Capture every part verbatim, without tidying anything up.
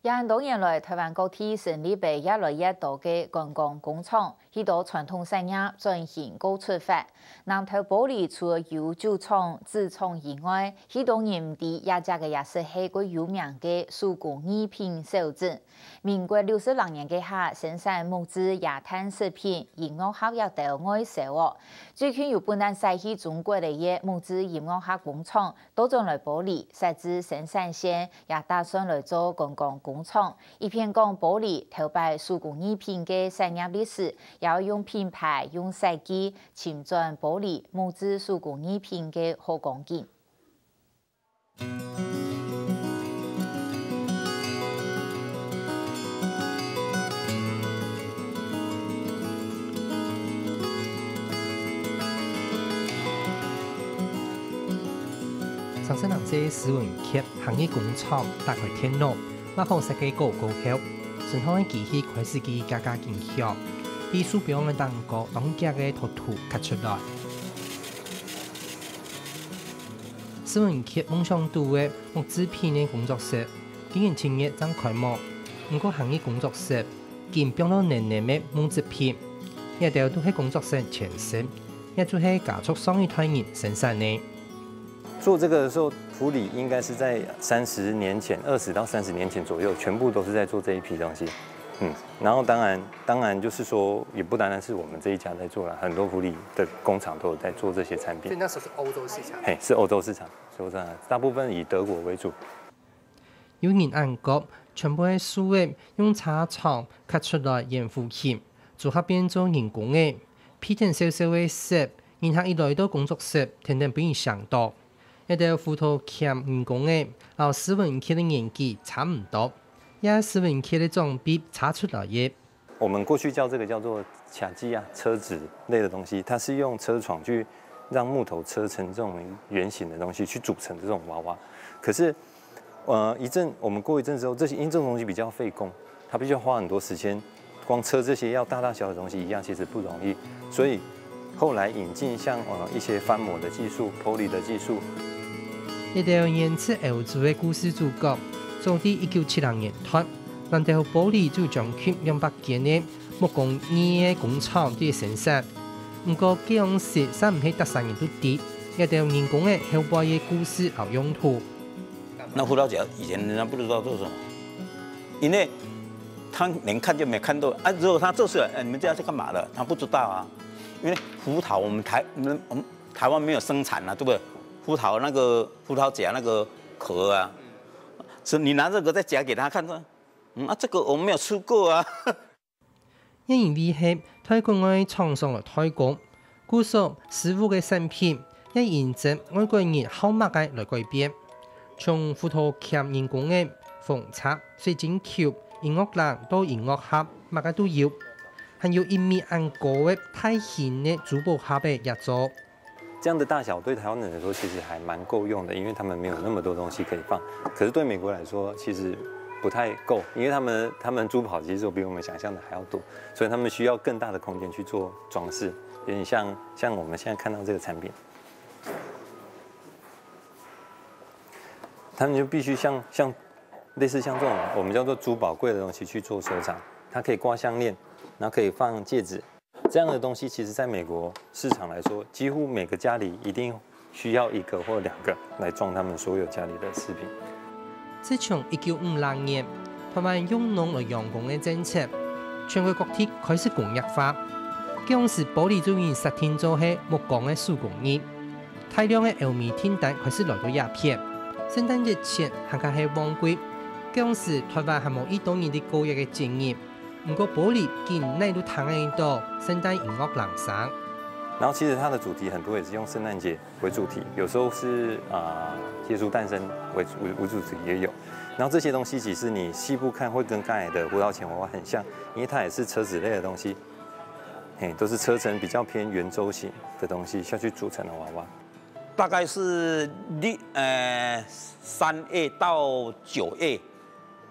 這恁多年來，臺灣各地成立了越來越多个觀光工廠， 許多傳統產業轉型過出發。南投埔里除了有酒廠、紙廠以外，許多人毋知這隻个也係个有名个手工藝品小鎮。民國六十六年該下，生產木製椰炭食品、音樂盒這兜外銷哦。最近有分人徙去中國个木製音樂盒工廠， 倒轉來埔里，設置生產線，也打算來做觀光工廠。一片講埔里頭擺手工藝品个產業歷史，也愛用品牌、用設計，尋轉埔里木製手工藝品个好光景。 三十零歲施文傑行入工廠，打開電腦，畫好設計稿過後，身項个機器開始嘰嘰嘎嘎緊響，在手錶个頂高當遽个讀圖刻出來。施文傑夢想肚个木製品个工作室，今年七月正開幕。毋過行入工作室，緊放到淰淰个木製品，這兜都係工作室前身，也就係家族上一代人生產个。 做這個的時候，埔里應該是在三十年前，二十到三十年前左右，全部都是在做這一批東西。嗯，然後當然，當然就是說，也不單單是我們這一家在做啦，很多埔里的工廠都有在做這些產品。所以那時候是歐洲市場。嘿，是歐洲市場，是歐洲市場，大部分以德國為主。 有人恁講，全部个樹葉用車床刻出來圓弧形，組合變做人工个，披等燒燒个色，人客一來到工作室，定定分人唌著。這兜葡萄鉗人工个，摎施文傑个年紀差毋多，也施文傑个長輩車出來个。 我們過去叫這個叫做卡機啊，車子類的東西，它是用車床去讓木頭車成這種圓形的東西去組成這種娃娃。可是，呃，一陣，我們過一陣之後，這些，因為這種東西比較費工，它必須要花很多時間，光車這些要大大小小的東西一樣，其實不容易。所以後來引進像，呃，一些翻模的技術、poly的技術。這兜源自歐洲个故事主角，早在一九七零年代， 南投埔里就將近兩百間个木工藝个工廠在生產。毋過，該央時尚毋係逐儕人都知，這兜人工个後背个故事摎用途。那葡萄架以前人家不知道做什麼，因為他連看就沒看到啊。如果他做出來，哎，你們這要去幹嘛的？他不知道啊，因為葡萄我們台，我們，我們台灣沒有生產啊，對不對？葡萄那個葡萄架那個殼啊，是你拿這個再夾給他看，說，嗯啊，這個我沒有吃過啊。也因為係代國外廠商來代工，故所師傅个產品也因著外國人好麼个來改變。從葡萄鉗人工个風車、水晶球、音樂鈴到音樂盒，麼个都有。還有一米恁高个大型个珠寶盒仔也做。 這樣的大小對台灣人來說其實還蠻夠用的，因為他們沒有那麼多東西可以放。可是對美國來說，其實不太夠，因為他們，他們珠寶其實比我們想象的還要多，所以他們需要更大的空間去做裝飾，有點像，像我們現在看到這個產品，他們就必須像，像，類似像這種我們叫做珠寶櫃的東西去做收藏，它可以掛項鏈，然後可以放戒指， 這樣的東西其實在美國市場來說，幾乎每個家裡一定需要一個或兩個來裝他們所有家裡的飾品。自從一九五六年，台灣用農來養工个政策，全國各地開始工業化。該央時埔里就已經設定做係木工个手工藝，大量个歐美訂單開始來到這片。聖誕節前還較係旺季，該央時台灣還無幾多人在過節个節日， 毋過埔里緊哪都聽得到聖誕音樂鈴聲。然後其實它的主題很多也是用聖誕節為主題，有時候是，呃，耶穌誕生為，為，為主題也有。然後這些東西其實你細部看會跟剛才的胡桃鉗娃娃很像，因為它也是車子類的東西，嘿，都是車身比較偏圓周形的東西下去組成的娃娃。大概是六，呃，三月到九月，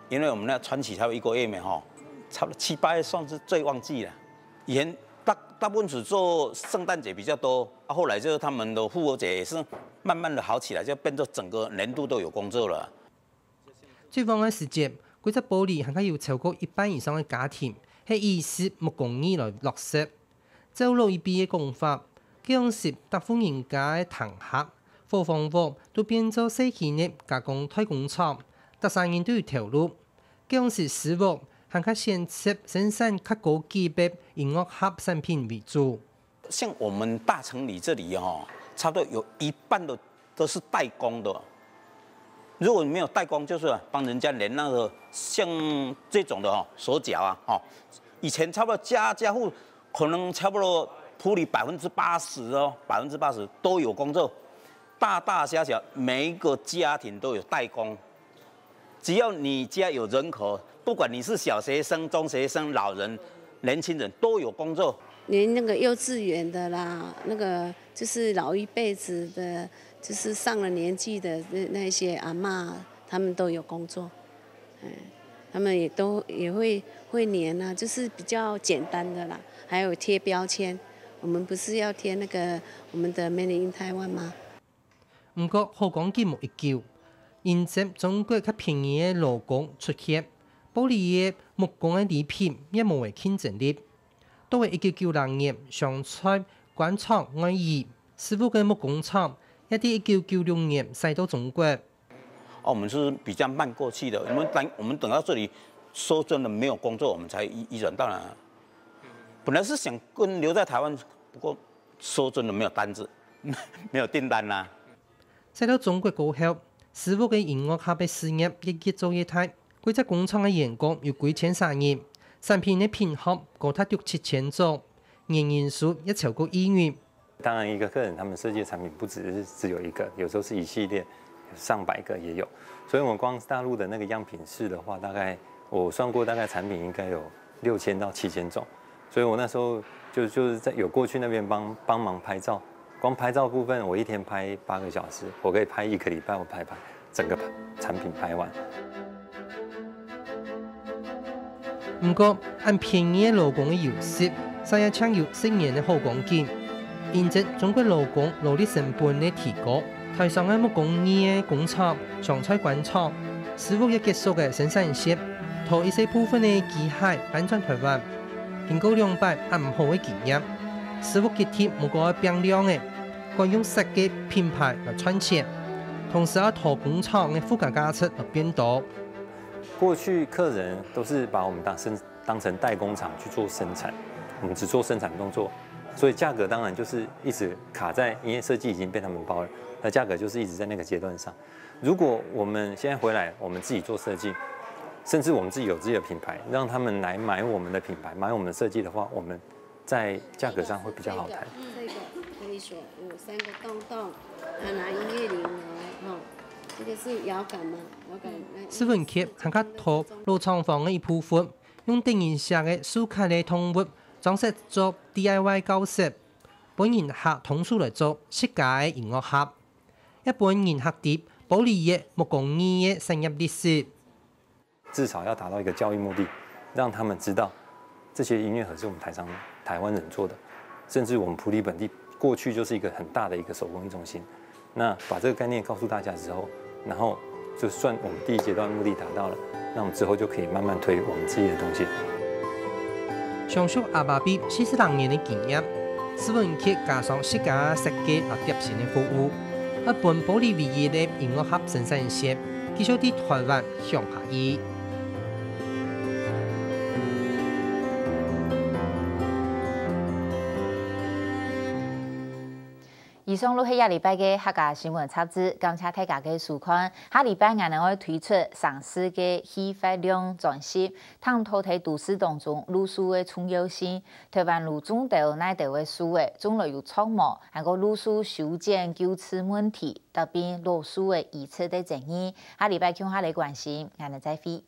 因為我們那傳奇才有一個月嘛，吼，差不多七八月算是最旺季了。以前大，大部分只做聖誕節比較多，啊，後來就是他們的復活節也是慢慢的好起來，就變成整個年度都有工作了。最旺个時節，規隻埔里還較有超過一半以上个家庭係依恃木工藝來落實。照老一輩个講法，該央時逐戶人家个廳下、伙房屋都變做細型个加工代工廠，逐儕人都有頭路。該央時師傅還較選擇生產較高級別音樂盒產品為主。像我們大城里這裡哦，差不多有一半的都是代工的。如果你沒有代工，就是幫人家連那個像這種的哦，手腳啊，哦，以前差不多家家戶可能差不多埔里百分之八十哦，百分之八十都有工作，大大小小每一個家庭都有代工。只要你家有人口，不管你是小學生、中學生、老人、年輕人，都有工作。连那个幼稚园的啦，那个就是老一辈子的，就是上了年纪的那那些阿嬷，他们都有工作，哎，他们也都也会会粘啊，就是比较简单的啦，还有贴标签。我们不是要贴那个我们的 Made in Taiwan 吗？毋過好光景無幾久，迎接中國較便宜个勞工出現，埔里个木工个禮品也無了競爭力。到了一九九六年，常在官場外移，師傅个木工廠也在一九九六年徙到中國。哦，我們是比較慢過去的，我們等我們等到這裡，說真的沒有工作，我們才移移轉到來。本來是想跟留在台灣，不過說真的沒有單子，沒有訂單啦、徙到中國過後，師傅个音樂盒个事業也越做越大，規隻工廠个員工有幾千儕人，產品个品項高達六七千種，年營收也超過億元。当然，一个客人他们设计的产品不只是只有一个，有时候是一系列，上百个也有。所以我们光大陆的那个样品室的话，大概我算过，大概产品应该有六千到七千种。所以我那时候就就是在有过去那边帮帮忙拍照，光拍照部分，我一天拍八个小时，我可以拍一个礼拜，我拍拍整个产品拍完。毋過，恁便宜个勞工个優勢，煞也淨有十年个好光景。因為中國勞工勞力成本个提高，台商个木工藝个工廠常在關廠，師傅也結束个生產線，拖一細部分个機械搬轉台灣。經過兩擺恁毋好个經驗，師傅決定無過愛拚量个，改用設計品牌來賺錢，同時愛拖工廠个附加價值來變多。过去客人都是把我们当生当成代工厂去做生产，我们只做生产动作，所以价格当然就是一直卡在，因为设计已经被他们包了，那价格就是一直在那个阶段上。如果我们现在回来，我们自己做设计，甚至我们自己有自己的品牌，让他们来买我们的品牌，买我们的设计的话，我们在价格上会比较好谈。这个可以说有三个洞洞，啊，拿音乐铃来，哈，这个是摇杆嘛，摇杆。斯文傑還較拖老廠房个一部分，用得人惜个樹殼个動物裝飾做D I Y教室，分人客通手來做自家个音樂盒，也分人客知埔里个木工藝个產業歷史。至少要达到一个教育目的，让他们知道这些音乐盒是我们台商台湾人做的，甚至我们埔里本地过去就是一个很大的一个手工艺中心。那把这个概念告诉大家之后，然后就算我们第一阶段目的达到了，那我们之后就可以慢慢推我们自己的东西。相熟阿爸比四十零年个經驗，斯文傑加上自家設計摎貼心个服務，愛分埔里唯一个音樂盒生產線，繼續在台灣向下移。以上就係這禮拜个客家新聞雜誌，感謝大家个收看。下禮拜𠊎等會推出城市个氣候量專輯，探討在都市當中綠樹个重要性。台灣路種兜哪兜个樹仔，種了有著無，還過綠樹修剪救治問題，搭配老樹个移除个爭議。下禮拜共下來關心，𠊎等再會。